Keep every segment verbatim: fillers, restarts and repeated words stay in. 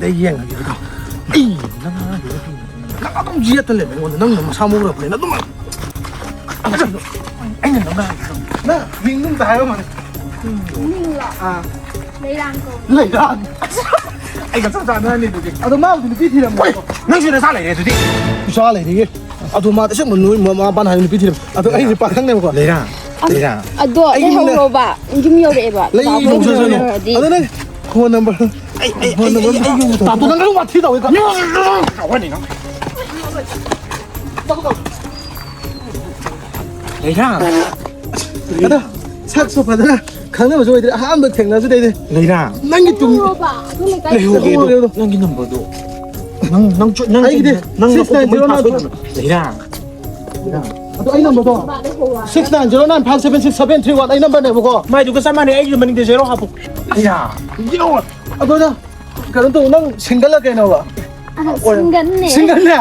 ꯑꯩ ꯌꯦꯡꯉꯒꯦ ꯑꯗꯣ꯫ ꯑꯩ ꯅꯪ ꯅꯪ ꯑꯗꯨꯝ ꯌꯦꯠꯇ ꯂꯩꯕ ꯑꯩꯉꯣꯟꯗ꯫ ꯅꯪꯅ ꯃꯁꯥ ꯃꯎ ꯎꯔꯛꯄꯅꯤꯅ ꯑꯗꯨꯝ꯫ ꯑꯩꯅ ꯅꯪ ꯅꯪ ꯃꯤꯡ ꯑꯗꯨꯝ ꯍꯥꯏꯔꯝꯃꯅꯤ꯫ ꯃꯤꯡꯂꯣ? ꯑꯥ꯫ ꯂꯩꯔꯥꯡ ꯀꯧꯕ꯫ ꯂꯩꯔꯥꯡ꯫ ꯑꯩꯒ ꯆꯞ ꯆꯥꯟꯅꯔꯅꯤ ꯑꯗꯨꯗꯤ꯫ ꯑꯗꯣ ꯃꯥꯕꯨꯗꯤ ꯅꯨꯄꯤ ꯊꯤꯔꯝꯃꯣ꯫ ꯍꯣꯏ, ꯅꯪꯁꯨ ꯅꯆꯥ ꯂꯩꯔꯦ ꯑꯗꯨꯗꯤ꯫ ꯏꯆꯥ ꯂꯩꯔꯦꯌꯦ꯫ ꯑꯗꯣ ꯃꯥꯗꯤ ꯑꯁꯦꯡꯕ ꯅꯣꯏ ꯃꯃꯥ ꯃꯄꯥꯅ ꯍꯥꯏꯕ ꯅꯨꯄꯤ ꯊꯤꯔꯝꯃꯣ꯫ ꯑꯗꯣ ꯑꯩꯗꯤ ꯄꯥꯈꯪꯅꯦꯕꯀꯣ꯫ ꯂꯩꯔꯥꯡ꯫ ꯂꯩꯔꯥꯡ꯫ ꯑꯗꯣ ꯑꯩꯒꯤ ꯃꯤꯡꯅ ꯂꯩꯍꯧꯔꯣꯕ꯫ ꯌꯨꯝ ꯌꯧꯔꯛꯑꯦꯕ꯫ ꯂꯩ, ꯂꯥꯛꯑꯣ, ꯌꯨꯝ ꯌꯧꯖꯔꯅꯤ꯫ ꯌꯧꯔꯛꯑꯗꯤ꯫ ꯑꯗꯣ ꯅꯪ ꯐꯣꯟ ꯅꯝꯕꯔ꯫ ꯑꯩ, ꯑꯩ, ꯐꯣꯟ ꯑꯩ, ꯅꯝꯕꯔ ꯑꯩ, ꯑꯩ, ꯑꯩ, ꯑꯝꯇ꯫ ꯇꯥꯇꯣ, ꯅꯪ ꯀꯔꯝ ꯋꯥꯊꯤ ꯇꯧꯏ? ꯂꯩꯔꯥꯡ꯫ ꯑꯗꯣ ꯁꯛꯁꯨ ꯐꯖꯅ ꯈꯪꯅꯕꯁꯨ ꯑꯣꯏꯗ꯭ꯔꯦ, ꯑꯍꯥꯟꯕ ꯊꯦꯡꯅꯕꯁꯨ ꯂꯩꯔꯦ꯫ ꯂꯩꯔꯥꯡ꯫ ꯅꯪꯒꯤ ꯇꯨꯡ ꯂꯩꯍꯧꯔꯣꯕ꯫ ꯑꯗꯨ ꯂꯩꯀꯥꯏ ꯂꯩꯍꯧꯒꯦ ꯑꯗꯣ꯫ ꯂꯩꯍꯧꯔꯦ ꯑꯗꯣ꯫ ꯅꯪꯒꯤ ꯅꯝꯕꯔꯗꯣ꯫ ꯅꯪ, ꯅꯪ ꯆꯣ-, ꯅꯪ ꯑꯩꯒꯤꯗꯤ ꯅꯪ six nine zero nine ꯅꯠꯇ꯭ꯔꯣ? ꯂꯩꯔꯥꯡ꯫ ꯑꯗꯣ ꯑꯩ ꯅꯝꯕꯔꯗꯣ six nine zero nine five seven six seven three one ꯑꯩ ꯅꯝꯕꯔꯅꯦꯕꯀꯣ꯫ ꯃꯥꯏꯗꯨꯒ ꯆꯞ ꯃꯥꯟꯅꯩ, ꯑꯩꯒꯤ ꯃꯅꯤꯡꯗ ꯖꯦꯔꯣ ꯍꯥꯞꯄꯨ꯫ ꯑꯌꯥ꯫ ꯌꯦꯡꯉꯣ꯫ ꯑꯗꯣ ꯅꯪ ꯀꯩꯅꯣ ꯇꯧ, ꯅꯪ ꯁꯤꯡꯒꯜꯂ ꯀꯩꯅꯣꯕ? ꯑ, ꯁꯤꯡꯒꯜꯅꯦ꯫ ꯁꯤꯡꯒꯜꯅꯦ?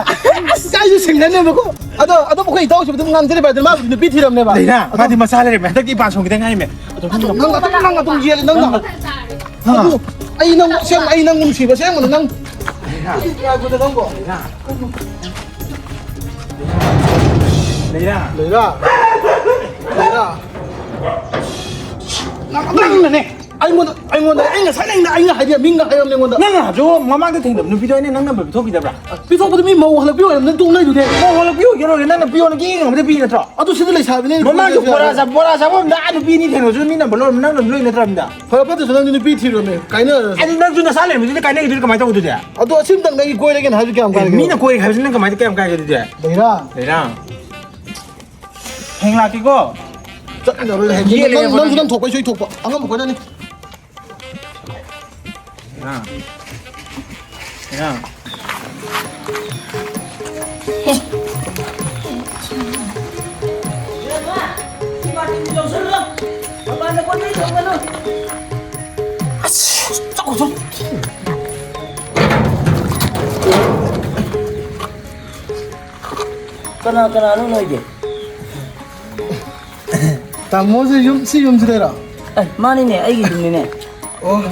ꯑꯁ, ꯑꯩꯁꯨ ꯁꯤꯡꯒꯜꯅꯦꯕꯀꯣ꯫ ꯑꯗꯣ, ꯑꯗꯣ ꯑꯩꯈꯣꯏ ꯏꯇꯥꯎꯁꯤꯕꯨ ꯑꯗꯨꯝ ꯉꯥꯡꯖꯔꯤꯕ ꯍꯥꯏꯗꯨꯅ ꯃꯥꯕꯨꯗꯤ ꯅꯨꯄꯤ ꯊꯤꯔꯝꯅꯦꯕ꯫ ꯂꯩꯅꯥ, ꯑꯗꯣ ꯃꯥꯗꯤ ꯃꯆꯥ ꯂꯩꯔꯝꯃꯦ꯫ ꯍꯟꯗꯛꯇꯤ ꯏꯄꯥꯟ ꯁꯣꯟꯈꯤꯗ ꯉꯥꯏꯔꯤꯃꯦ꯫ ꯑꯗꯣ ꯅꯪ ꯑꯗꯨꯝ, ꯅꯪ ꯑꯗꯨꯝ ꯌꯦꯜꯂꯦ, ꯅꯪꯅ꯫ ꯍꯥ? ꯑꯗꯨ ꯑꯩ ꯅꯪ ꯑꯁꯦꯡꯕ, ꯑꯩ ꯅꯪ ꯅꯨꯡꯁꯤꯕ ꯑꯁꯦꯡꯕꯅ ꯅꯪ꯫ ꯂꯩꯅꯥ꯫ ꯅꯪꯕꯣ꯫ ꯂꯩꯅꯥ꯫ ꯂꯩꯔꯥ꯫ ꯂꯩꯔꯥ꯫ ꯂꯩꯔꯥ꯫ ꯅꯪꯅꯅꯦ꯫ ꯑꯩꯉꯣꯟꯗ, ꯑꯩꯉꯣꯟꯗ, ꯑꯩ ꯉꯁꯥꯏ ꯑꯩꯅ, ꯑꯩꯅ ꯍꯥꯏꯕꯤꯌ-, ꯃꯤꯡꯒ ꯍꯥꯏꯔꯝꯅꯦ ꯑꯩꯉꯣꯟꯗ꯫ ꯅꯪꯅ ꯍꯧꯖꯤꯛ ꯃꯃꯥꯡꯗ ꯊꯦꯡꯅꯕ ꯅꯨꯄꯤꯗꯣ ꯑꯩꯅ ꯅꯪ ꯅꯝꯕꯔ ꯄꯤꯊꯣꯛꯈꯤꯗꯕ꯭ꯔꯥ? ꯄꯤꯊꯣꯛꯄꯗ ꯃꯤ ꯃꯧ ꯍꯜꯂꯛꯄꯤ ꯑꯣꯏꯔꯝꯅꯤ, ꯇꯣꯛꯅꯩꯗꯨꯗꯤ꯫ ꯃꯧ ꯍꯜꯂꯛꯄꯤ ꯑꯣꯏꯒꯦꯔꯣꯏꯒꯦ ꯅꯪꯅ ꯄꯤꯌꯣꯅ ꯀꯤ ꯉꯝꯕꯗ ꯄꯤ ꯅꯠꯇ꯭ꯔꯣ? ꯑꯗꯨ ꯁꯤꯗ ꯂꯩꯁꯥꯕꯤꯅꯦ, ꯃꯃꯥꯡꯁꯨ ꯅꯨꯄꯤ ꯕꯣꯔꯥ ꯂꯩꯁꯥꯕꯤ꯫ ꯆꯥ-, ꯕꯣꯔꯥ ꯆꯥꯐꯝꯗ ꯑꯥ ꯅꯨꯄꯤ ꯑꯅꯤ ꯊꯦꯡꯅꯕꯁꯨ ꯃꯤ ꯅꯝꯕꯔ ꯂꯧꯔꯝ-, ꯅꯪꯅ ꯂꯣꯏ ꯅꯠꯇ꯭ꯔꯝꯗ꯫ ꯐꯔꯦ ꯐꯠꯇ꯭ꯔꯁꯨ ꯅꯪꯗꯤ ꯅꯨꯄꯤ ꯊꯤꯔꯨꯔꯝꯃꯦ, ꯀꯥꯏꯅꯔꯁꯦ꯫ ꯑꯗꯨ ꯅꯪꯁꯨ ꯅꯁꯥ ꯂꯩꯔꯝꯃꯤꯗꯨꯗꯤ ꯀꯥꯏꯅꯈꯤꯗꯨꯗꯤ ꯀꯃꯥꯏꯅ ꯇꯧꯕ ꯑꯗꯨꯗꯤ? ꯑꯗꯣ ꯑꯁꯤꯝꯇꯪꯗ ꯑꯩ ꯀꯣꯏꯔꯒꯦꯅ ꯍꯥꯏꯕꯁꯨ ꯀꯌꯥꯝ ꯑꯦ, ꯀꯥꯏꯔꯒꯦ? ꯃꯤꯅ ꯀꯣꯏꯔꯦ ꯍꯥꯏꯕꯁꯤ ꯅꯪ ꯀꯃꯥꯏꯅ, ꯀꯌꯥꯝ ꯀꯥꯏꯒꯦ ꯑꯗꯨꯗꯤ? ꯂꯩꯔꯥ꯫ ꯂꯩꯔꯥ꯫ ꯍꯌꯦꯡ ꯂꯥꯛꯀꯦꯀꯣ꯫ ꯆꯠꯃꯤꯟꯅꯔꯣꯏ ꯍꯥꯏꯕꯅꯤ꯫ ꯌꯦꯠꯂꯦ ꯅꯪ, ꯅꯪꯁꯨ ꯍꯣꯔꯦꯟ꯫ ꯅꯪ ꯊꯣꯛꯄ ꯑꯩꯁꯨ ꯑꯩ ꯊꯣꯛꯄ꯫ ꯑꯉꯝꯕ ꯈꯣꯏꯅꯅꯤ꯫ ꯂꯩꯔꯥ꯫ ꯂꯩꯔꯥ꯫ ꯑꯁ, ꯆꯠꯈꯣ, ꯆꯠꯈꯣ꯫ ꯀꯅꯥ ꯀꯅꯥꯅꯣ ꯅꯣꯏꯗꯤ? ꯇꯥꯃꯣꯁꯦ ꯌꯨꯝ, ꯁꯤ ꯌꯨꯝꯁꯤꯗꯩꯔꯣ? ꯑꯦ, ꯃꯥꯅꯤꯅꯦ, ꯑꯩꯒꯤ ꯌꯨꯝꯅꯤꯅꯦ꯫ ꯑꯣ꯫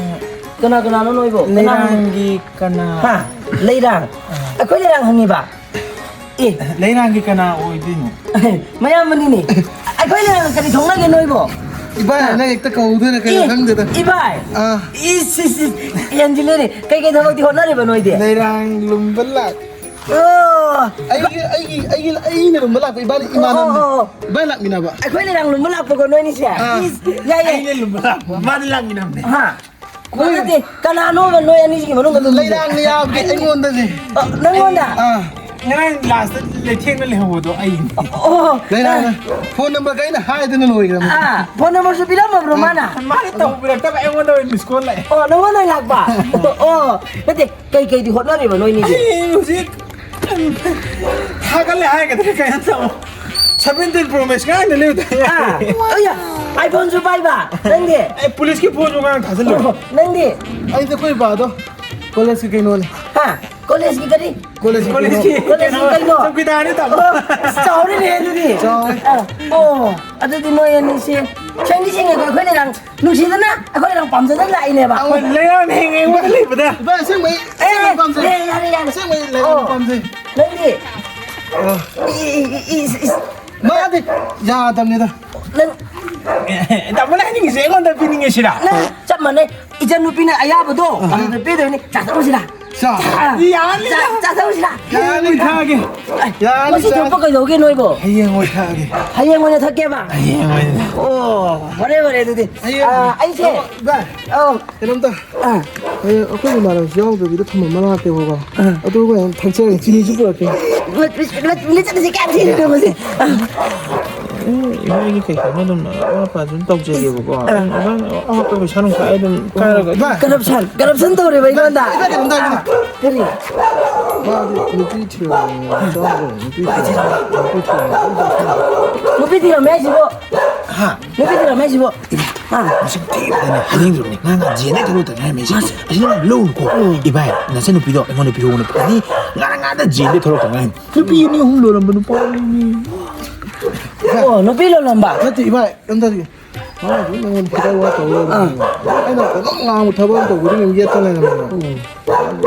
ꯀꯅꯥ ꯀꯅꯥꯅꯣ ꯅꯣꯏꯕꯣ? ꯀꯅꯥ? ꯂꯩꯔꯥꯡꯒꯤ ꯀꯅꯥ? ꯍꯥ? ꯂꯩꯔꯥꯡ? ꯑꯥ꯫ ꯑꯩꯈꯣꯏ ꯂꯩꯔꯥꯡ ꯍꯪꯉꯤꯕ? ꯑꯦ꯫ ꯂꯩꯔꯥꯡꯒꯤ ꯀꯅꯥ ꯑꯣꯏꯗꯣꯏꯅꯣ? ꯃꯌꯥꯝꯕꯅꯤꯅꯦ꯫ ꯑꯩꯈꯣꯏ ꯂꯩꯔꯥꯡ ꯀꯔꯤ ꯊꯣꯛꯅꯒꯦ ꯅꯣꯏꯕꯣ? ꯏꯕꯥꯏ ꯍꯥ? ꯍꯥꯏꯅ ꯍꯦꯛꯇ ꯀꯧꯗꯣꯏꯔꯥ ꯀꯩꯅꯣ ꯑꯦ, ꯈꯪꯗꯦꯗ꯫ ꯏꯕꯥꯏ? ꯑꯥ꯫ ꯏꯁ, ꯏꯁ, ꯏꯁ, ꯍꯦꯟꯖꯤꯜꯂꯦꯅꯦ꯫ ꯀꯩꯀꯩ ꯊꯕꯛꯇꯤ ꯍꯣꯠꯅꯔꯤꯕ ꯅꯣꯏꯗꯤ? ꯂꯩꯔꯥꯡ ꯂꯨꯝꯕ ꯂꯥꯛ-, ꯑꯣ꯫ ꯑꯩꯒꯤ, ꯑꯩꯒꯤ, ꯑꯩꯒꯤ, ꯑꯩꯅ ꯂꯨꯝꯕ ꯂꯥꯛꯄ ꯏꯕꯥꯅꯤ ꯑꯣ, ꯑꯣ, ꯏꯃꯥꯟꯅꯕꯅꯤ꯫ ꯑꯣ, ꯑꯣ꯫ ꯏꯕꯥꯅꯤ ꯂꯥꯛꯃꯤꯟꯅꯕ꯫ ꯑꯩꯈꯣꯏ ꯂꯩꯔꯥꯡ ꯂꯨꯝꯕ ꯂꯥꯛꯄꯀꯣ ꯅꯣꯏꯅꯤꯁꯦ? ꯑꯥ꯫ ꯏꯁ, ꯌꯥꯏ, ꯌꯥꯏ꯫ ꯑꯩꯅ ꯂꯨꯝꯕ ꯂꯥꯛꯄ, ꯃꯥꯗꯤ ꯂꯥꯛꯃꯤꯟꯅꯕꯅꯦ꯫ ꯍꯥ? ꯅꯠꯇꯦ, ꯀꯅꯥꯅꯣꯕ ꯅꯣꯏ ꯑꯅꯤꯁꯤꯒꯤ ꯃꯅꯨꯡꯗ ꯂꯨꯝꯃꯤꯁꯦ? ꯂꯩꯔꯥꯡꯅ ꯌꯥꯕꯗꯤ ꯑꯩꯉꯣꯟꯗꯅꯦ꯫ ꯑ, ꯅꯪꯉꯣꯟꯗ? ꯑꯥ꯫ ꯉꯔꯥꯡ ꯂꯥꯁꯇ ꯂꯩꯊꯦꯡꯅ ꯂꯩꯍꯧꯕꯗꯣ ꯑꯩꯅꯦ꯫ ꯑꯣ, ꯂꯩꯔꯥꯡꯅ ꯑ꯫ ꯐꯣꯟ ꯅꯝꯕꯔꯒ ꯑꯩꯅ ꯍꯥꯏꯗꯅ ꯂꯣꯏꯈ꯭ꯔꯕꯅꯤ꯫ ꯑꯥ, ꯐꯣꯟ ꯅꯝꯕꯔꯁꯨ ꯄꯤꯔꯝꯃꯕ꯭ꯔꯣ ꯃꯥꯅ? ꯃꯥꯅ ꯇꯧꯕꯤꯔꯛꯇꯕ, ꯑꯩꯉꯣꯟꯗ ꯑꯣꯏꯅ ꯃꯤꯁ ꯀꯣꯜ ꯂꯥꯛꯑꯦ꯫ ꯑꯣ, ꯅꯪꯉꯣꯟꯗ ꯑꯣꯏꯅ ꯂꯥꯛꯄ? ꯑꯣ, ꯅꯠꯇꯦ, ꯀꯩꯀꯩꯗꯤ ꯍꯣꯠꯅꯔꯤꯕ ꯅꯣꯏꯅꯤꯗꯤ? ꯑꯩ ꯍꯧꯖꯤꯛ ꯊꯥꯒꯠꯂꯦ ꯍꯥꯏꯒꯗ꯭ꯔꯥ ꯀꯩꯅꯣ ꯇꯧ꯫ ꯁꯚꯦꯟꯇꯤꯟ ꯄ꯭ꯔꯣ ꯃꯦꯛꯁ ꯉꯔꯥꯡꯗ ꯂꯩꯔꯨꯗꯥꯏꯅꯦ? ꯑꯥ, ꯑꯌꯥ, iPhone ꯁꯨ ꯄꯥꯏꯕ? ꯅꯪꯗꯤ? ꯑꯩ ꯄꯨꯂꯤꯁꯀꯤ ꯐꯣꯟꯁꯨ ꯉꯔꯥꯡ ꯊꯥꯖꯤꯜꯂꯨꯔꯦ꯫ ꯑꯣ, ꯅꯪꯗꯤ? ꯑꯩꯗꯤ ꯑꯩꯈꯣꯏ ꯕꯥꯗꯣ ꯀꯣꯂꯦꯖꯀꯤ ꯀꯩꯅꯣꯅꯦ꯫ ꯍꯥ? ꯀꯣꯂꯦꯖꯀꯤ ꯀꯔꯤ? ꯀꯣꯂꯦꯖꯀꯤ ꯀꯣꯂꯦꯖꯀꯤ ꯀꯩꯅꯣ? ꯀꯣꯂꯦꯖꯀꯤ ꯀꯩꯅꯣ? ꯆꯧꯀꯤꯗꯥꯔꯅꯤ ꯇꯥꯃꯣ꯫ ꯑꯣ, ꯑꯁ, ꯆꯥꯎꯔꯦꯅꯦ ꯑꯗꯨꯗꯤ꯫ ꯆꯥꯎꯔꯦ꯫ ꯑꯥ, ꯑꯣ, ꯑꯗꯨꯗꯤ ꯅꯣꯏ ꯑꯅꯤꯁꯦ ꯁꯦꯡꯗꯤ ꯁꯦꯡꯉꯦꯀꯣ, ꯑꯩꯈꯣꯏꯅ ꯌꯥꯝ ꯅꯨꯡꯁꯤꯗꯅ, ꯑꯩꯈꯣꯏꯅ ꯌꯥꯝ ꯄꯥꯝꯖꯗꯅ ꯂꯥꯛꯏꯅꯦꯕ꯫ ꯑꯩꯈꯣꯏ ꯂꯩꯔꯥꯡ ꯍꯦꯡ ꯌꯦꯡꯕꯗ ꯂꯩꯕꯗ꯫ ꯏꯕꯥꯏ, ꯑꯁꯦꯡꯕꯩ, ꯑꯦ, ꯑꯁꯦꯡꯕꯩ ꯄꯥꯝꯖꯩ꯫ ꯑꯦ, ꯌꯥꯔꯦ, ꯌꯥꯔꯦ꯫ ꯑꯁꯦꯡꯕꯩ ꯂꯩꯔꯥꯡ ꯑꯣ, ꯄꯥꯝꯖꯩ꯫ ꯅꯪꯗꯤ? ꯑꯣ꯫ E, E, E, E, E, E. ꯃꯥꯗꯤ ꯌꯥꯗꯕꯅꯤꯗ꯫ ꯅꯪ ꯑꯦ, ꯇꯥꯃꯣꯅ ꯍꯥꯏꯅꯤꯡꯉꯤꯁꯦ ꯑꯩꯉꯣꯟꯗ ꯄꯤꯅꯤꯡꯉꯦ ꯁꯤꯔꯥ? ꯅꯪ ꯆꯞ ꯃꯥꯟꯅꯩ꯫ ꯏꯆꯟꯅꯨꯄꯤꯅ ꯑꯌꯥꯕꯗꯣ ꯑꯍ꯫ ꯑꯗꯨꯗ ꯄꯤꯗꯣꯏꯅꯤ꯫ ꯆꯥꯊꯣꯛꯎꯁꯤꯔꯥ? ꯆꯥ꯫ ꯆꯥ-, ꯌꯥꯅꯤꯗ꯫ ꯆꯥ-, ꯆꯥꯊꯣꯛꯎꯁꯤꯔꯥ? ꯌꯥꯅꯤ, ꯊꯛꯑꯒꯦ꯫ ꯑꯦ, ꯌꯥꯅꯤ, ꯉꯁꯤ ꯆꯥ-, ꯊꯣꯛꯄ ꯀꯩꯗꯧꯒꯦ ꯅꯣꯏꯕꯣ? ꯍꯌꯦꯡ ꯑꯣꯏ ꯊꯛꯑꯒꯦ꯫ ꯍꯌꯦꯡ ꯑꯣꯏꯅ ꯊꯛꯀꯦꯕ? ꯍꯌꯦꯡ ꯑꯣꯏꯅ꯫ ꯑꯣ, ꯐꯔꯦ, ꯐꯔꯦ ꯑꯗꯨꯗꯤ꯫ ꯍꯌꯦꯡ꯫ ꯑꯥ, ꯑꯩꯁꯦ ꯑꯣ, ꯚꯥꯏ, ꯑꯧ꯫ ꯀꯩꯅꯣꯝꯇ꯫ ꯑꯥ꯫ ꯍꯌꯦꯡ ꯑꯩꯈꯣꯏ ꯏꯃꯥꯟꯅꯕꯁꯨ ꯌꯥꯎꯗꯕꯤꯗ ꯊꯝꯃꯝꯕ ꯂꯥꯛꯀꯦꯕꯀꯣ꯫ ꯑꯥ꯫ ꯑꯗꯨꯒ ꯑꯣꯏꯅ ꯊꯛꯆꯔꯒꯦ꯫ ꯆꯤꯅꯤꯁꯨ ꯄꯨꯔꯛꯀꯦ꯫ ꯂꯤꯆꯠ-, ꯂꯤꯆꯠ-, ꯂꯤꯆꯠ-, ꯂꯤꯆꯠ-, ꯂꯤꯆꯠ-, ꯂꯤꯆꯠ-, ꯂꯤꯆꯠ-, ꯑꯦ, ꯏꯃꯥꯒꯤ ꯀꯩꯀꯩꯅꯣ ꯑꯗꯨꯝ ꯑꯋꯥꯠ ꯑꯄꯥ ꯑꯗꯨꯝ ꯇꯧꯖꯒꯦꯕꯀꯣ꯫ ꯑꯥ꯫ ꯑꯗꯨꯝ ꯑꯗꯨꯃꯥꯏꯅ ꯑꯋꯥꯠꯄ ꯄꯩꯁꯥ ꯅꯨꯡꯁꯥ ꯑꯩ ꯑꯗꯨꯝ ꯀꯥꯏꯔꯒ ꯑꯗꯨꯝ ꯀꯔꯞꯁꯟ, ꯀꯔꯞꯁꯟ ꯇꯧꯔꯦꯕ ꯑꯩꯉꯣꯟꯗ꯫ ꯏꯕꯥꯅꯤ ꯑꯗꯨꯝ ꯇꯧꯔꯦ꯫ ꯀꯔꯤ? ꯃꯥꯗꯤ ꯅꯨꯄꯤ ꯊꯤꯔꯝꯃꯦ, ꯆꯥꯗ꯭ꯔꯦ, ꯅꯨꯄꯤ ꯊꯤꯔꯝꯃꯦ, ꯅꯨꯄꯤ ꯊꯤꯔꯝꯃꯦ꯫ ꯅꯨꯄꯤ ꯊꯤꯔꯝꯃꯦ ꯍꯥꯏꯁꯤꯕꯣ? ꯍꯥ? ꯅꯨꯄꯤ ꯊꯤꯔꯝꯃꯦ ꯍꯥꯏꯁꯤꯕꯣ? ꯑꯥ꯫ ꯃꯁꯛ ꯊꯤꯕꯗꯅꯦ ꯍꯥꯏꯅꯤꯡꯗ꯭ꯔꯕꯅꯦ꯫ ꯉꯔꯥꯡ ꯅꯍꯥꯟ ꯖꯦꯜꯗꯩ ꯊꯣꯛꯂꯛꯇ ꯉꯥꯏꯔꯝꯃꯦ ꯑꯩꯁꯦ꯫ ꯑꯁꯤꯗ ꯂꯧꯔꯨꯀꯣ꯫ ꯎꯝ꯫ ꯏꯕꯥꯏ, ꯅꯆꯟꯅꯨꯄꯤꯗꯣ ꯑꯩꯉꯣꯟꯗ ꯄꯤꯔꯛꯎꯅ ꯐꯅꯤ꯫ ꯉꯔꯥꯡ ꯉꯥꯟꯗ ꯖꯦꯜꯗꯩ ꯊꯣꯛꯂꯛꯇ ꯉꯥꯏꯔꯤ꯫ ꯅꯨꯄꯤ ꯑꯅꯤ ꯑꯍꯨꯝ ꯂꯣꯜꯂꯝꯕ ꯅꯨꯄꯥ ꯑꯅꯤ꯫ ꯑꯣ, ꯅꯨꯄꯤ ꯂꯣꯜꯂꯝꯕ? ꯅꯠꯇꯦ, ꯏꯕꯥꯏ, ꯀꯩꯝ ꯇꯧꯗꯦ꯫ ꯅꯪꯉꯣꯟꯗ ꯈꯤꯇꯪ ꯋꯥ ꯇꯧꯔꯣ꯫ ꯑꯥ꯫ ꯑꯩꯅ ꯀꯩꯅꯣꯝ ꯉꯥꯡꯕ ꯊꯕꯛ ꯑꯃ ꯇꯧꯕꯗꯤ ꯑꯗꯨꯝ ꯌꯦꯠꯇ ꯂꯩꯔꯝꯃꯦꯕ꯫ ꯎꯝ꯫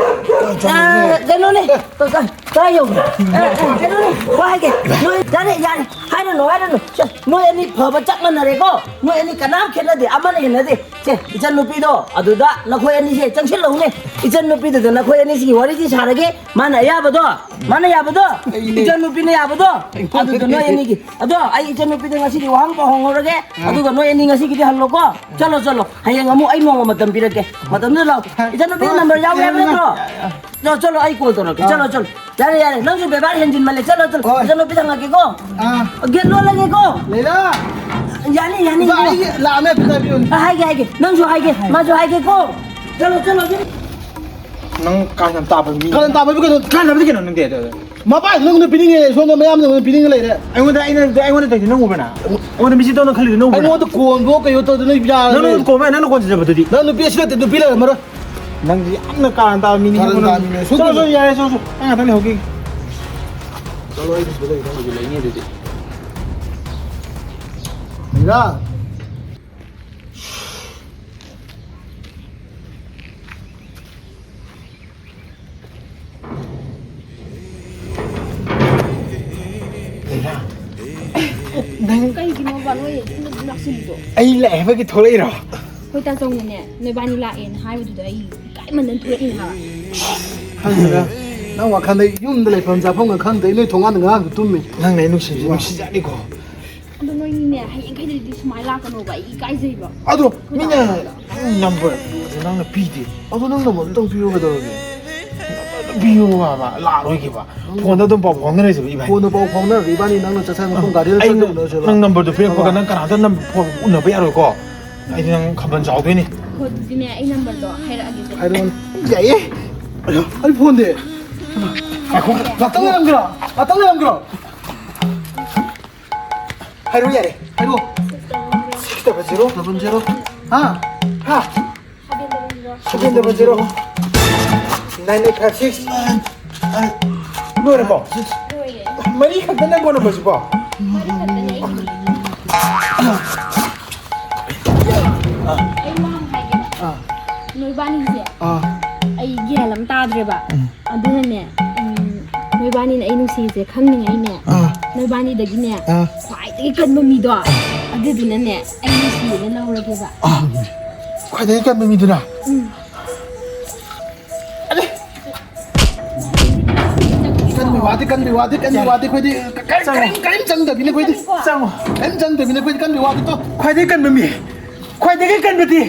ꯑ, ꯀꯩꯅꯣꯅꯦ꯫ ꯀ-, ꯀ-, ꯀꯥꯏ ꯌꯧꯈ꯭ꯔꯦ? ꯑ, ꯑ, ꯀꯩꯅꯣꯅꯦ꯫ ꯋꯥ ꯍꯥꯏꯒꯦ꯫ ꯅꯣꯏ, ꯌꯥꯔꯦ, ꯌꯥꯔꯦ꯫ ꯍꯥꯏꯔꯅꯨ, ꯍꯥꯏꯔꯅꯨ꯫ ꯁꯦ, ꯅꯣꯏ ꯑꯅꯤ ꯐꯕ ꯆꯞ ꯃꯥꯟꯅꯔꯦꯀꯣ꯫ ꯅꯣꯏ ꯑꯅꯤ ꯀꯅꯥꯝ ꯈꯦꯠꯅꯗꯦ꯫ ꯑꯃꯅ ꯍꯦꯟꯅꯗꯦ꯫ ꯁꯦ, ꯏꯆꯟ ꯅꯨꯄꯤꯗꯣ ꯑꯗꯨꯗ ꯅꯈꯣꯏ ꯑꯅꯤꯁꯦ ꯆꯪꯁꯤꯜꯂꯧꯅꯦ꯫ ꯏꯆꯟ ꯅꯨꯄꯤꯗꯨꯗ ꯅꯈꯣꯏ ꯑꯅꯤꯁꯤꯒꯤ ꯋꯥꯔꯤꯁꯤ ꯁꯥꯔꯒꯦ꯫ ꯃꯥꯅ ꯑꯌꯥꯕꯗꯣ, ꯃꯥꯅ ꯌꯥꯕꯗꯣ, ꯑꯩꯅꯦ꯫ ꯏꯆꯟ ꯅꯨꯄꯤꯅ ꯌꯥꯕꯗꯣ, ꯑꯩꯉꯣꯟꯗ ꯑꯗꯨꯗ ꯅꯣꯏ ꯑꯅꯤꯒꯤ꯫ ꯑꯗꯣ ꯑꯩ ꯏꯆꯟ ꯅꯨꯄꯤꯗ ꯉꯁꯤꯗꯤ ꯋꯥꯍꯪ ꯄꯥꯎ ꯍꯪꯍꯧꯔꯒꯦ꯫ ꯑꯥ꯫ ꯑꯗꯨꯒ ꯅꯣꯏ ꯑꯅꯤ ꯉꯁꯤꯒꯤꯗꯤ ꯍꯜꯂꯣꯀꯣ꯫ ꯆꯠꯂꯣ, ꯆꯠꯂꯣ꯫ ꯍꯌꯦꯡ ꯑꯃꯨꯛ ꯑꯩ ꯅꯣꯡꯃ ꯃꯇꯝ ꯄꯤꯔꯛꯀꯦ꯫ ꯃꯇꯝꯗꯨꯗ ꯂꯥꯛꯑꯣ꯫ ꯍꯣꯏ꯫ ꯏꯆꯟ ꯅꯨꯄꯤꯒꯤ ꯍꯣꯏ, ꯅꯝꯕꯔ ꯌꯥꯎꯔꯦ ꯍꯥꯏꯕ ꯌꯥꯏ, ꯅꯠꯇ꯭ꯔꯣ? ꯌꯥꯏ, ꯌꯥꯏ꯫ ꯆꯠꯂꯣ, ꯆꯠꯂꯣ, ꯑꯩ ꯀꯣꯜ ꯇꯧꯔꯛꯀꯦ꯫ ꯑꯥ꯫ ꯆꯠꯂꯣ, ꯆꯠꯂꯣ꯫ ꯌꯥꯔꯦ, ꯌꯥꯔꯦ꯫ ꯅꯪꯁꯨ ꯕꯦꯕꯥꯔ ꯍꯦꯟꯖꯤꯟꯃꯜꯂꯦ꯫ ꯆꯠꯂꯣ, ꯆꯠꯂꯣ꯫ ꯍꯣꯏ꯫ ꯏꯆꯟ ꯅꯨꯄꯤ ꯊꯝꯃꯛꯀꯦꯀꯣ꯫ ꯑꯥ꯫ ꯒꯦꯠ ꯂꯣꯜꯂꯒꯦꯀꯣ꯫ ꯂꯩꯔꯥ꯫ ꯌꯥꯅꯤ, ꯌꯥꯅꯤ꯫ ꯑꯣꯖꯥ, ꯑꯩꯒꯤ ꯂꯥꯛꯑꯝꯃꯦ, ꯑꯝꯇ ꯄꯤꯌꯨꯅꯦ꯫ ꯑ, ꯍꯥꯏꯒꯦ, ꯍꯥꯏꯒꯦ꯫ ꯅꯪꯁꯨ ꯍꯥꯏꯒꯦ, ꯃꯥꯁꯨ ꯍꯥꯏꯒꯦꯀꯣ꯫ ꯆꯠꯂꯣ, ꯆꯠꯂꯣ, ꯆꯠꯂꯣ꯫ ꯅꯪ ꯀꯥꯟ ꯌꯥꯝ ꯇꯥꯕ ꯃꯤ꯫ ꯀꯥꯟ ꯇꯥꯕꯕꯨ ꯀꯩꯅꯣ? ꯀꯥꯟꯅꯕꯗꯤ ꯀꯩꯅꯣ ꯅꯪꯗꯤ? ꯃꯄꯥꯗꯨ ꯅꯪꯉꯣꯟꯗ ꯄꯤꯅꯤꯡꯉꯦ, ꯁꯣꯝꯗ ꯃꯌꯥꯝꯅ ꯅꯪꯉꯣꯟꯗ ꯄꯤꯅꯤꯡꯉ ꯂꯩꯔꯦ꯫ ꯑꯩꯉꯣꯟꯗ, ꯑꯩꯅ, ꯑꯩꯉꯣꯟꯗ ꯇꯧꯔꯤꯗꯤ ꯅꯪ ꯎꯕ꯭ꯔꯥ ꯅꯪ? ꯑꯩꯉꯣꯟꯗ ꯃꯤꯁꯤ ꯇꯧꯅ ꯈꯜꯂꯤꯗꯤ ꯅꯪ ꯎꯕ꯭ꯔꯥ? ꯑꯩꯉꯣꯟꯗ ꯀꯣꯟꯕꯣ ꯀꯩꯅꯣ ꯇꯧꯗꯅ ꯌꯥꯔꯦ꯫ ꯅꯪ ꯅꯉꯣꯟꯗ ꯀꯣꯟꯕ ꯍꯥꯏ, ꯅꯪꯅ ꯀꯣꯟ ꯆꯠꯆꯕꯗꯨꯗꯤ? ꯅꯪ ꯅꯨꯄꯤ ꯑꯁꯤ ꯅꯠꯇꯦ, ꯅꯨꯄꯤ ꯂꯩꯔꯝꯃꯔꯣꯏ꯫ ꯅꯪꯗꯤ ꯌꯥꯝꯅ ꯀꯥꯔꯟ ꯇꯥꯕ ꯃꯤꯅꯤ꯫ ꯀꯥꯔꯟ ꯇꯥꯕ ꯃꯤꯅꯦ꯫ ꯆꯠꯂꯣ, ꯆꯠꯂꯣ, ꯌꯥꯔꯦ, ꯆꯠꯂꯣ, ꯆꯠꯂꯣ꯫ ꯑꯩ ꯉꯥꯛꯇꯪ ꯂꯩꯍꯧꯈꯤꯒꯦ꯫ ꯆꯠꯂꯣ, ꯑꯩ ꯁꯤꯗ ꯂꯩ, ꯅꯪ ꯍꯧꯖꯤꯛ ꯂꯩꯅꯤ ꯑꯗꯨꯗꯤ꯫ ꯃꯤꯔꯥ꯫ ꯅꯪ ꯀꯩꯒꯤꯅꯣꯕ ꯅꯣꯏ ꯁꯣꯝꯗ ꯑꯗꯨꯝ ꯂꯥꯛꯁꯤꯜꯂꯤꯗꯣ? ꯑꯩ ꯂꯥꯛꯑꯦ ꯍꯥꯏꯕꯒꯤ ꯊꯣꯛꯂꯛꯏꯔꯣ? ꯑꯩꯈꯣꯏ ꯇꯥꯆꯧꯅꯅꯦ, ꯅꯣꯏꯕꯥꯅꯤ ꯂꯥꯛꯑꯦꯅ ꯍꯥꯏꯕꯗꯨꯗ ꯑꯩ ꯏꯀꯥꯏꯃꯟꯗꯅ ꯊꯣꯛꯂꯛꯏꯅꯦ ꯍꯥꯏꯕ꯫ ꯈꯪꯗꯦꯗ, ꯅꯪ ꯋꯥꯈꯜꯗ ꯌꯨꯝꯗ ꯂꯩꯐꯝ ꯆꯥꯐꯝꯒ ꯈꯪꯗꯦ, ꯅꯣꯏ ꯊꯣꯡꯒꯥꯟꯗ ꯉꯔꯥꯡꯁꯨ ꯇꯨꯝꯃꯤ꯫ ꯅꯪꯅ ꯑꯩ ꯅꯨꯡꯁꯤꯕꯁꯦ ꯅꯨꯡꯁꯤꯖꯥꯠꯅꯤꯀꯣ꯫ ꯑꯗꯣ ꯅꯣꯏꯅꯤꯅꯦ, ꯍꯌꯦꯡꯈꯩꯗꯩꯗꯤ ꯁꯨꯃꯥꯏꯅ ꯂꯥꯛꯀꯅꯣꯕ, ꯑꯩ ꯏꯀꯥꯏꯖꯩꯕ꯫ ꯑꯗꯣ ꯃꯤꯅ ꯅꯪ ꯅꯝꯕꯔ ꯅꯪꯅ ꯄꯤꯗꯦ꯫ ꯑꯗꯣ ꯅꯪ ꯅꯝꯕꯔ ꯑꯝꯇꯪ ꯄꯤꯌꯣ, ꯀꯩꯗꯧꯔꯒꯦ? ꯄꯤꯌꯣ ꯍꯥꯏꯕ, ꯂꯥꯛꯑꯔꯣꯏꯒꯦꯕ꯫ ꯐꯣꯟꯗ ꯑꯗꯨꯝ ꯄꯥꯎ ꯐꯥꯎꯅꯔꯁꯤꯕ ꯏꯕꯥꯅꯤ꯫ ꯐꯣꯟꯗ ꯄꯥꯎ ꯐꯥꯎꯅꯔꯒ ꯏꯕꯥꯅꯤ ꯅꯪꯅ ꯆꯠꯁꯦ ꯍꯥꯏꯕ ꯃꯐꯝ ꯒꯥꯔꯤꯗ ꯑꯩꯅ ꯆꯠꯇ ꯎꯅꯔꯁꯦꯕ꯫ ꯅꯪ ꯅꯝꯕꯔꯗꯣ ꯄꯤꯔꯛꯄꯒ ꯅꯪ ꯀꯅꯥꯝꯇ ꯅꯝ-, ꯐꯣꯟ ꯎꯅꯕ ꯌꯥꯔꯣꯏꯀꯣ꯫ ꯑꯩꯗꯤ ꯅꯪ ꯈꯝꯕꯜ ꯆꯥꯎꯗꯣꯏꯅꯤ꯫ ꯍꯣ, ꯑꯗꯨꯗꯤꯅꯦ, ꯑꯩ ꯅꯝꯕꯔꯗꯣ ꯍꯥꯏꯔꯛꯑꯒꯦ꯫ ꯍꯥꯏꯔꯛꯑꯣꯅꯦ꯫ ꯌꯥꯏꯌꯦ꯫ ꯑꯩ ꯐꯣꯟꯗꯤ꯫ ꯉꯥꯏꯈꯣ, ꯉꯥꯛꯇꯪ ꯂꯩꯔꯝꯒꯦꯔꯣ? ꯉꯥꯛꯇꯪ ꯂꯩꯔꯝꯒꯦꯔꯣ? ꯍꯥꯏꯔꯣ ꯌꯥꯔꯦ, ꯍꯥꯏꯔꯣ꯫ Six double zero. Double zero. ꯍꯥ? ꯍꯥ? Seven double zero. Nine eight five six. ꯂꯣꯏꯔꯕꯣ? ꯂꯣꯏꯔꯦ꯫ ꯃꯔꯤ ꯈꯛꯇꯅꯦ ꯐꯣꯟ ꯅꯝꯕꯔꯁꯤꯕꯣ? ꯃꯔꯤ ꯈꯛꯇꯅꯦ ꯑꯩꯒꯤꯗꯤ꯫ ꯑꯩ ꯋꯥ ꯑꯃ ꯍꯥꯏꯒꯦꯕ꯫ ꯑꯥ꯫ ꯅꯣꯏꯕꯥꯅꯤꯁꯦ ꯑꯥ꯫ ꯑꯩ ꯒ꯭ꯌꯥꯟ ꯑꯃ ꯇꯥꯗ꯭ꯔꯦꯕ꯫ ꯎꯝ꯫ ꯑꯗꯨꯅꯅꯦ, ꯎꯝ, ꯅꯣꯏꯕꯥꯅꯤꯅ ꯑꯩ ꯅꯨꯡꯁꯤꯁꯦ ꯈꯪꯅꯤꯡꯉꯩꯅꯦ꯫ ꯑꯥ꯫ ꯅꯣꯏꯕꯥꯅꯤꯗꯒꯤꯅꯦ ꯑꯥ꯫ ꯈ꯭ꯋꯥꯏꯗꯒꯤ ꯀꯟꯕ ꯃꯤꯗꯣ ꯑꯗꯨꯗꯨꯅꯅꯦ ꯑꯩ ꯅꯨꯡꯁꯤꯌꯦꯅ ꯂꯧꯔꯒꯦꯕ꯫ ꯑꯥ꯫ ꯈ꯭ꯋꯥꯏꯗꯒꯤ ꯀꯟꯕ ꯃꯤꯗꯨꯅ? ꯎꯝ꯫ ꯀꯟꯕꯤ ꯋꯥꯗꯤ, ꯀꯟꯕꯤ ꯋꯥꯗꯤ, ꯀꯟꯕꯤ ꯋꯥꯗꯤ ꯑꯩꯈꯣꯏꯗꯤ ꯀꯔꯤꯝ, ꯆꯪꯉꯣ꯫ ꯀꯔꯤꯝ, ꯀꯔꯤꯝ ꯆꯪꯗꯕꯤꯅꯦ ꯑꯩꯈꯣꯏꯗꯤ꯫ ꯆꯪꯉꯣ꯫ ꯀꯔꯤꯝ ꯆꯪꯗꯕꯤꯅꯦ ꯑꯩꯈꯣꯏꯗꯤ ꯀꯟꯕꯤ ꯋꯥꯗꯤ ꯇꯣ꯫ ꯈ꯭ꯋꯥꯏꯗꯒꯤ ꯀꯟꯕ ꯃꯤ, ꯈ꯭ꯋꯥꯏꯗꯒꯤ ꯀꯟꯕꯗꯤ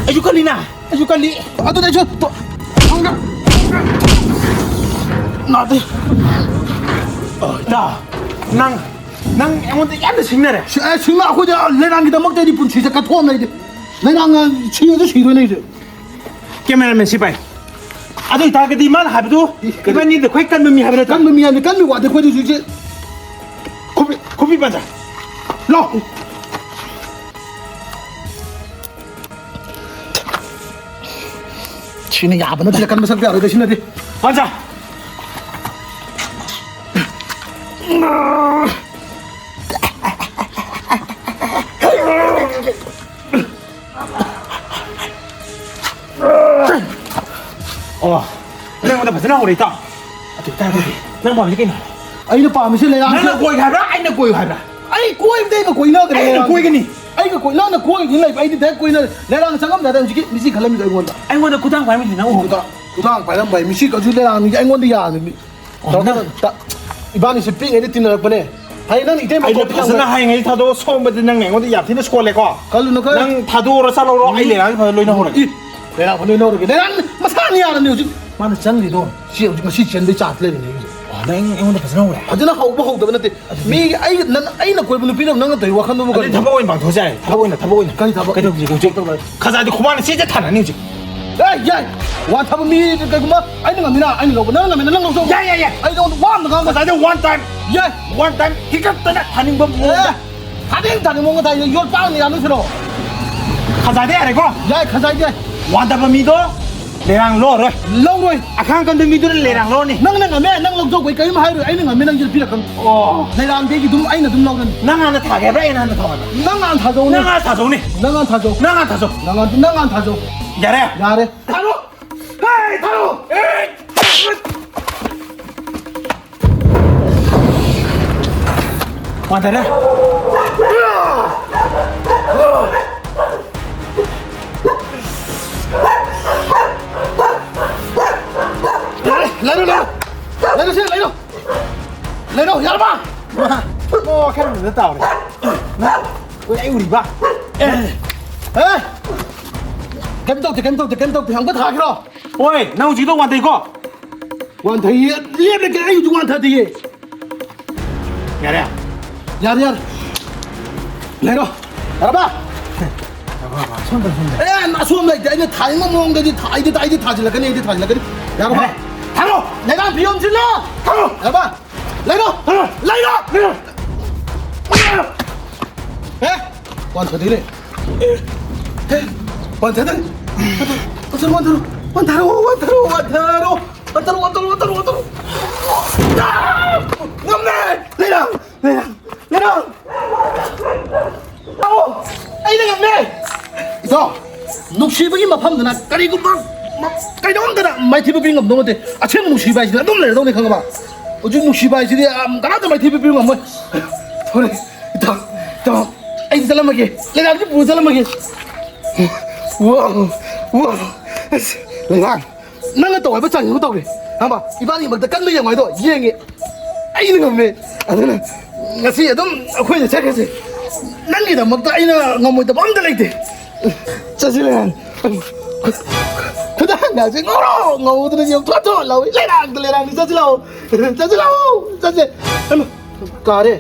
ꯑꯩꯁꯨ ꯀꯜꯂꯤꯅ꯫ ꯑꯩꯁꯨ ꯀꯜꯂꯤ꯫ ꯑꯗꯨꯗꯤ ꯑꯩꯁꯨ ꯇꯣ-, ꯅꯥꯗꯦ꯫ ꯑꯣ, ꯏꯇꯥꯎ, ꯅꯪ, ꯅꯪ ꯑꯩꯉꯣꯟꯗ ꯌꯥꯝꯅ ꯁꯤꯡꯅꯔꯦ꯫ ꯁꯤ-, ꯑꯦ, ꯁꯤꯡꯅ ꯑꯩꯈꯣꯏꯗꯤ ꯂꯩꯔꯥꯡꯒꯤꯗꯃꯛꯇ ꯑꯩꯗꯤ ꯄꯨꯟꯁꯤꯁꯦ ꯀꯠꯊꯣꯛꯑꯝꯅꯦ ꯑꯩꯗꯤ꯫ ꯂꯩꯔꯥꯡ, ꯑ, ꯁꯤꯔꯁꯨ ꯁꯤꯔꯣꯏꯅꯦ ꯑꯩꯁꯦ꯫ ꯀꯦꯃꯦꯔꯥꯃꯦꯟ ꯁꯤꯄꯥꯏ, ꯑꯗꯨ ꯑꯣꯏꯇꯥꯔꯒꯗꯤ ꯃꯥꯅ ꯍꯥꯏꯕꯗꯨ ꯏꯕꯥꯅꯤꯗ ꯈ꯭ꯋꯥꯏ ꯀꯟꯕ ꯃꯤ ꯍꯥꯏꯕ ꯅꯠꯇ꯭ꯔꯥ? ꯀꯟꯕ ꯃꯤ ꯍꯥꯏꯕꯅꯤ, ꯀꯟꯕ ꯋꯥꯗꯤ ꯑꯩꯈꯣꯏꯗꯤ ꯍꯧꯖꯤꯛꯁꯦ꯫ ꯈꯨꯕꯤ-, ꯈꯨꯕꯤ ꯄꯟꯖ, ꯂꯥꯎ꯫ ꯁꯤꯅ ꯌꯥꯕ ꯅꯠꯇꯦ, ꯀꯟꯕ ꯁꯛꯄ ꯌꯥꯔꯣꯏꯗ ꯁꯤꯅꯗꯤ꯫ ꯄꯟꯖ! ꯑꯣ, ꯅꯪ ꯑꯩꯉꯣꯟꯗ ꯐꯖꯅ ꯍꯧꯔꯦ, ꯏꯇꯥꯎ꯫ ꯑꯗꯨ ꯑꯣꯏꯇꯥꯔꯒꯗꯤ ꯅꯪ ꯄꯥꯝꯃꯤꯁꯤ ꯀꯩꯅꯣ? ꯑꯩꯅ ꯄꯥꯝꯃꯤꯁꯤ ꯂꯩꯔꯥꯡꯁꯦ꯫ ꯅꯪꯅ ꯀꯣꯏꯒꯦ ꯍꯥꯏꯕ꯭ꯔꯥ? ꯑꯩꯅ ꯀꯣꯏꯌꯨ ꯍꯥꯏꯕ꯭ꯔꯥ? ꯑꯩ ꯀꯣꯏꯕꯗꯤ ꯑꯩꯒ ꯀꯣꯏꯅꯒꯅꯤ ꯑꯩꯅ ꯂꯩꯔꯥꯡꯁꯦ꯫ ꯀꯣꯏꯒꯅꯤ꯫ ꯑꯩꯒ ꯀꯣꯏ-, ꯅꯪꯅ ꯀꯣꯏꯒꯅꯤ ꯂꯩꯕ, ꯑꯩꯗꯤ ꯗꯥꯏꯔꯦꯛ ꯀꯣꯏꯅ-, ꯂꯩꯔꯥꯡ ꯆꯪꯉꯝꯗꯥꯏꯗ ꯍꯧꯖꯤꯛꯀꯤ ꯃꯤꯁꯤ ꯈꯜꯂꯝꯃꯤꯗꯣ ꯑꯩꯉꯣꯟꯗ꯫ ꯑꯩꯉꯣꯟꯗ ꯈꯨꯗꯥꯡ ꯄꯥꯏꯔꯝꯃꯤꯁꯦ ꯅꯪ ꯎꯍꯧꯕ꯭ꯔꯥ? ꯈꯨꯗꯥꯡ, ꯈꯨꯗꯥꯡ ꯄꯥꯏꯔꯝꯕ ꯍꯥꯏ, ꯃꯤꯁꯤ ꯀꯩꯁꯨ ꯂꯩꯔꯥꯡ ꯃꯤꯁꯤ ꯑꯩꯉꯣꯟꯗ ꯌꯥꯔꯅꯤ꯫ ꯑꯣ, ꯅꯪ ꯇꯧꯔꯛꯀꯅꯨ꯫ ꯇ-, ꯏꯕꯥꯅꯤꯁꯦ ꯄꯤꯛꯏꯉꯩꯗ ꯇꯤꯟꯅꯔꯛꯄꯅꯦ꯫ ꯍꯌꯦꯡ ꯅꯪꯅ ꯏꯇꯩꯃ ꯑꯩꯅ ꯀꯧꯕ ꯐꯖꯅ ꯅꯪꯅ ꯍꯥꯏꯉꯩ ꯊꯥꯗꯣꯛꯑꯣ, ꯁꯣꯝꯕꯗꯤ ꯅꯪꯅ ꯑꯩꯉꯣꯟꯗ ꯌꯥꯝ ꯊꯤꯅ ꯁꯣꯜꯂꯦꯀꯣ꯫ ꯈꯜꯂꯨꯅꯨ, ꯈꯜꯂꯨꯅꯨ꯫ ꯅꯪ ꯊꯥꯗꯣꯛꯑꯣꯔ ꯆꯠꯍꯧꯔꯣ, ꯑꯩ ꯂꯩꯔꯥꯡꯁꯤ ꯐꯖꯅ ꯂꯣꯏꯅꯍꯧꯔꯒꯦ꯫ ꯏ, ꯂꯩꯔꯥꯡ ꯐꯖꯅ ꯂꯣꯏꯅꯍꯧꯔꯒꯦ꯫ ꯂꯩꯔꯥꯡ ꯃꯁꯥꯅ ꯌꯥꯔꯕꯅꯤ ꯍꯧꯖꯤꯛ꯫ ꯃꯥꯅ ꯆꯪꯈ꯭ꯔꯤꯗꯣ, ꯁꯤ ꯍꯧꯖꯤꯛ ꯉꯁꯤ ꯆꯦꯟꯕꯩ ꯆꯥꯟꯁ ꯂꯩꯔꯤꯅꯦ ꯑꯩꯒꯤꯁꯦ꯫ ꯑꯣ, ꯅꯪ ꯑꯩꯉꯣꯟꯗ ꯐꯖꯅ ꯍꯧꯔꯦ? ꯐꯖꯅ ꯍꯧꯕ ꯍꯧꯗꯕ ꯅꯠꯇꯦ꯫ ꯃꯤ ꯑꯩ-, ꯅꯪ, ꯑꯩꯅ ꯀꯣꯏꯕ ꯅꯨꯄꯤꯅ ꯅꯪꯅ ꯇꯧꯔꯤ ꯋꯥꯈꯜꯗꯨꯕꯨ ꯑꯗꯨꯗꯤ ꯀꯔꯤꯅꯣ? ꯊꯕꯛ ꯑꯣꯏꯅ ꯄꯥꯡꯊꯣꯛꯑꯁꯦ ꯍꯥꯏ, ꯊꯕꯛ ꯑꯣꯏꯅ, ꯊꯕꯛ ꯑꯣꯏꯅ꯫ ꯀꯔꯤ ꯊꯕꯛ? ꯀꯩꯗꯧꯁꯤꯒꯦ ꯍꯧꯖꯤꯛ? ꯊꯕꯛ ꯇꯧꯕ꯫ ꯈꯖꯥꯏꯗꯤ ꯈꯨꯕꯥꯛꯅ ꯁꯤꯁꯦ ꯊꯥꯅꯅꯤ ꯍꯧꯖꯤꯛ꯫ ꯑꯦ, ꯌꯥꯏ꯫ ꯋꯥꯟ ꯊꯥꯕ ꯃꯤ ꯀꯩꯒꯨꯝꯕ ꯑꯩꯅ ꯉꯝꯃꯤꯅ ꯑꯩꯅ ꯂꯧꯕ, ꯅꯪꯅ ꯉꯝꯃꯤꯅ ꯅꯪ ꯂꯧꯖꯧ꯫ ꯌꯥꯏ, ꯌꯥꯏ, ꯌꯥꯏ꯫ ꯑꯩ ꯅꯉꯣꯟꯗ ꯋꯥ ꯑꯝꯇ ꯉꯥꯡꯉꯣꯏ꯫ ꯉꯁꯥꯏꯗ ꯋꯥꯟ ꯇꯥꯏꯝ꯫ ꯌꯥꯏ꯫ ꯋꯥꯟ ꯇꯥꯏꯝ ꯍꯤꯀꯠꯇꯅ ꯊꯥꯅꯤꯡꯕ ꯃꯑꯣꯡꯗ꯫ ꯑꯦ, ꯊꯥꯅꯤꯡ ꯊꯥꯅꯤꯡ ꯃꯑꯣꯡꯗ ꯊꯥꯏ, ꯌꯣꯠ ꯄꯥꯛꯅ ꯌꯥꯜꯂꯨꯁꯤꯔꯣ? ꯈꯖꯥꯏꯗ ꯌꯥꯔꯦꯀꯣ? ꯌꯥꯏ, ꯈꯖꯥꯏꯗ ꯌꯥꯏ꯫ ꯋꯥꯟ ꯊꯥꯕ ꯃꯤꯗꯣ ꯂꯩꯔꯥꯡ ꯂꯧꯔꯣꯏ꯫ ꯂꯧꯔꯣꯏ꯫ ꯑꯈꯥꯡ ꯀꯟꯕ ꯃꯤꯗꯨꯅ ꯂꯩꯔꯥꯡ ꯂꯧꯔꯅꯤ꯫ ꯅꯪꯅ ꯉꯝꯃꯦ, ꯅꯪ ꯂꯧꯖꯧꯕ, ꯑꯩ ꯀꯔꯤꯝ ꯍꯥꯏꯔꯣꯏ꯫ ꯑꯩꯅ ꯉꯝꯃꯦ, ꯅꯪ ꯌꯦꯠꯄꯤꯔꯛꯀꯅꯨ꯫ ꯑꯣ꯫ ꯂꯩꯔꯥꯡꯗꯤ ꯑꯩꯒꯤ ꯑꯗꯨꯝ, ꯑꯩꯅ ꯑꯗꯨꯝ ꯂꯧꯔꯅꯤ꯫ ꯅꯪ ꯍꯥꯟꯅ ꯊꯥꯒꯦ ꯍꯥꯏꯕ꯭ꯔꯥ, ꯑꯩꯅ ꯍꯥꯟꯅ ꯊꯥꯒꯦ ꯍꯥꯏꯕ꯭ꯔꯥ? ꯅꯪ ꯍꯥꯟꯅ ꯊꯥꯖꯧꯅꯦ꯫ ꯅꯪ ꯍꯥꯟꯅ ꯊꯥꯖꯧ꯫ ꯅꯪ ꯍꯥꯟꯅ ꯊꯥꯖꯧ꯫ ꯅꯪ ꯍꯥꯟꯅ, ꯅꯪ ꯍꯥꯟꯅ ꯊꯥꯖꯧ꯫ ꯌꯥꯔꯦ? ꯌꯥꯔꯦ꯫ ꯊꯥꯔꯣ! ꯍꯦ, ꯊꯥꯔꯣ! ꯋꯥꯟꯊꯔꯦ꯫ ꯂꯩꯔꯣ, ꯂꯩꯔꯣ, ꯂꯩꯔꯣ꯫ ꯂꯩꯔꯣ, ꯁꯤ ꯂꯩꯔꯣ꯫ ꯂꯩꯔꯣ, ꯌꯥꯔꯕ? ꯑꯣ, ꯈꯔ ꯇꯥꯎꯔꯦ꯫ ꯍꯣꯏ, ꯑꯩ ꯎꯔꯤꯕ? ꯑꯦ, ꯑꯦ! ꯀꯩꯝ ꯇꯧꯗꯦ, ꯀꯩꯝ ꯇꯧꯗꯦ, ꯀꯩꯝ ꯇꯧꯗꯦ꯫ ꯑꯃꯨꯛꯀ ꯊꯥꯈ꯭ꯔꯣ? ꯍꯣꯏ, ꯅꯪ ꯍꯧꯖꯤꯛꯇꯣ ꯋꯥꯟꯊꯩꯀꯣ? ꯋꯥꯟꯊꯩꯌꯦ, ꯂꯦꯞꯂꯦ, ꯑꯩ ꯍꯧꯖꯤꯛ ꯋꯥꯟꯊꯗꯤꯌꯦ꯫ ꯌꯥꯔꯦ? ꯌꯥꯔꯦ, ꯌꯥꯔꯦ꯫ ꯂꯩꯔꯣ꯫ ꯌꯥꯔꯕ? ꯁꯣꯝꯗ, ꯁꯣꯝꯗ꯫ ꯑꯦ, ꯑꯁꯣꯝ ꯂꯩꯇꯦ꯫ ꯑꯩꯅ ꯊꯥꯅꯤꯡꯕ ꯃꯑꯣꯡꯗꯗꯤ ꯊꯥ-, ꯑꯩꯗꯤ, ꯑꯩꯗꯤ ꯊꯥꯖꯤꯜꯂꯛꯀꯅꯤ, ꯑꯩꯗꯤ ꯊꯥꯖꯤꯜꯂꯛꯀꯅꯤ꯫ ꯌꯥꯔꯕ? ꯌꯥꯔꯦ꯫ ꯊꯥꯔꯣ꯫ ꯂꯩꯔꯥꯡ ꯐꯤꯌꯣꯝꯁꯤꯜꯂꯣ꯫ ꯊꯥꯔꯣ꯫ ꯌꯥꯔꯕ? ꯂꯩꯔꯣ! ꯂꯩꯔꯣ! ꯑꯦ! ꯋꯥꯟꯊꯗꯣꯏꯅꯦ꯫ ꯑꯦ! ꯋꯥꯟꯊꯗꯣꯏꯅꯦ꯫ ꯋꯥꯟꯊꯔꯣ, ꯋꯥꯟꯊꯔꯣ, ꯋꯥꯟꯊꯔꯣ, ꯋꯥꯟꯊꯔꯣ, ꯋꯥꯟꯊꯔꯣ꯫ ꯋꯥꯟꯊꯔꯣ, ꯋꯥꯟꯊꯔꯣ, ꯋꯥꯟꯊꯔꯣ, ꯋꯥꯟꯊꯔꯣ꯫ ꯉꯝꯃꯦ! ꯂꯩꯔꯥꯡ! ꯂꯩꯔꯥꯡ! ꯂꯩꯔꯥꯡ! ꯑꯣ! ꯑꯩꯅ ꯉꯝꯃꯦ! ꯏꯇꯥꯎ, ꯅꯨꯡꯁꯤꯕꯒꯤ ꯃꯐꯝꯗꯅ ꯀꯔꯤꯒꯨꯝꯕ ꯃ-, ꯀꯩꯗꯧꯝꯇꯅ ꯃꯥꯏꯊꯤꯕ ꯄꯤ ꯉꯝꯗꯧ ꯅꯠꯇꯦ꯫ ꯑꯁꯦꯡꯕ ꯅꯨꯡꯁꯤꯕ ꯍꯥꯏꯁꯤꯗꯤ ꯑꯗꯨꯝ ꯂꯩꯔꯗꯧꯅꯤ, ꯈꯪꯉꯕ? ꯍꯧꯖꯤꯛ ꯅꯨꯡꯁꯤꯕ ꯍꯥꯏꯁꯤꯗꯤ, ꯑꯝ, ꯀꯅꯥꯝꯇ ꯃꯥꯏꯊꯤꯕ ꯄꯤꯕ ꯉꯝꯃꯣꯏ꯫ ꯍꯣꯔꯦꯟ, ꯏꯇꯥꯎ, ꯏꯇꯥꯎ, ꯑꯩ ꯆꯠꯂꯝꯃꯒꯦ꯫ ꯂꯩꯔꯥꯡꯁꯤ ꯄꯨꯔ ꯆꯠꯂꯝꯃꯒꯦ꯫ ꯋꯥ, ꯋꯥ, ꯑꯁ, ꯂꯩꯔꯥꯡ, ꯅꯪꯅ ꯇꯧ ꯍꯥꯏꯕ ꯆꯥꯡ ꯑꯃ ꯇꯧꯔꯦ꯫ ꯈꯪꯉꯕ? ꯏꯕꯥꯅꯤꯃꯛꯇ ꯀꯟꯕ ꯌꯦꯡꯉꯣ ꯍꯥꯏꯗꯣ ꯌꯦꯡꯉꯦ꯫ ꯑꯩꯅ ꯉꯝꯃꯦ꯫ ꯑꯗꯨꯅ ꯉꯁꯤ ꯑꯗꯨꯝ ꯑꯩꯈꯣꯏꯅ ꯆꯠꯈ꯭ꯔꯁꯦ꯫ ꯅꯪꯒꯤꯗꯃꯛꯇ ꯑꯩꯅ ꯉꯝꯃꯣꯏꯗꯕ ꯑꯝꯇ ꯂꯩꯇꯦ꯫ ꯆꯠꯁꯤ ꯂꯩꯔꯥꯡ꯫ ꯈꯨꯗꯥꯡꯒꯁꯦ ꯉꯧꯔꯣ ꯉꯧꯗꯅ ꯌꯣꯡꯊꯣꯛ ꯊꯣꯛ ꯂꯥꯎꯏ꯫ ꯂꯩꯔꯥꯡꯗ ꯂꯩꯔꯥꯡꯗ ꯆꯠꯁꯤ ꯂꯥꯛꯑꯣ꯫ ꯆꯠꯁꯤ ꯂꯥꯛꯑꯣ꯫ ꯆꯠꯁꯦ꯫ ꯍꯩꯃꯥ, ꯀꯥꯔꯦ꯫